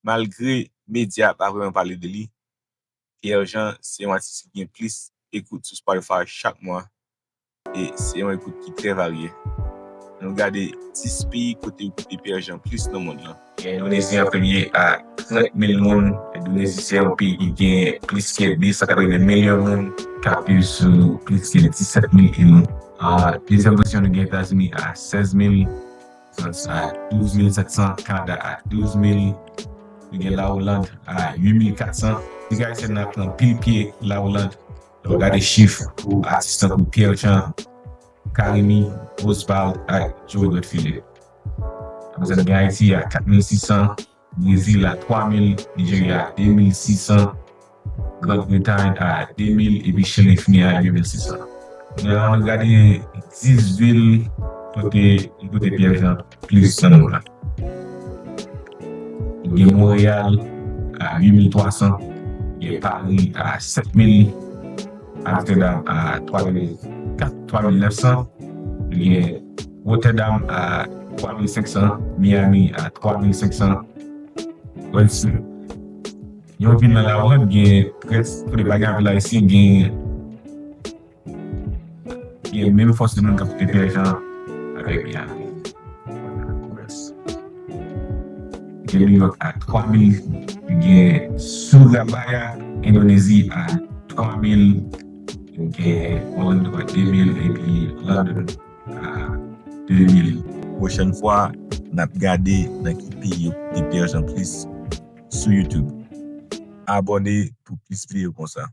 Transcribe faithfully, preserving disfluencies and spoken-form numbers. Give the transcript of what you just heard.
Malgre medya pa vrèman pale de li, Pierre Jean se yon atis ki gen plis ekout sou Spotify chak mwa, e se yon ekout ki trè varye. Nou gade dis peyi kote yo koute Pierre Jean plis nan mond lan. Endonezi an premye a trant mil moun. Endonezi se yon peyi ki gen plis ke de san katreven milyon moun k ap viv sou plis ke disèt mil il. An dezyèm pozisyon, nou gen Etazini a sèz mil, Frans a douz mil sèt san, Kanada a douz mil, nou gen Lawoland a uit mil kat san. Peyi Ayisyen nan pran pil pye Lawoland. Lè w gade chif pou atis tankou Pierre Jean, Carimi, Oswald ak Joel Godfillet. Apre sa, nou gen Ayiti a kat mil sis san, Brezil a twa mil, Nijerya a de mil sis san, Grand Bretagne a de mil, epi Chili fini a uit mil sis san. Lè nou gade dis vil kote, kote Pierre Jean plis nan mond lan. Gen Montréal a uit mil twa san, gen Paris a sèt mil, Amsterdam a twa mil kat, twa mil nèf san, gen Rotterdam a twa mil senk san, Miami a twa mil senk san. Yon vil nan Lawoland gen près, kote pa gen anpil Ayisyen, gen, gen menm fòs de moun k ap koute Pierre Jean avèk Miami. Gen New York a twa mil, gen Surabaya, Endonezi a twa mil, gen Orlando a de mil, epi London a de mil. Pwochèn fwa, n ap gade nan ki peyi yo koute Pierre Jean plis sou YouTube. Abòne pou plis videyo konsa.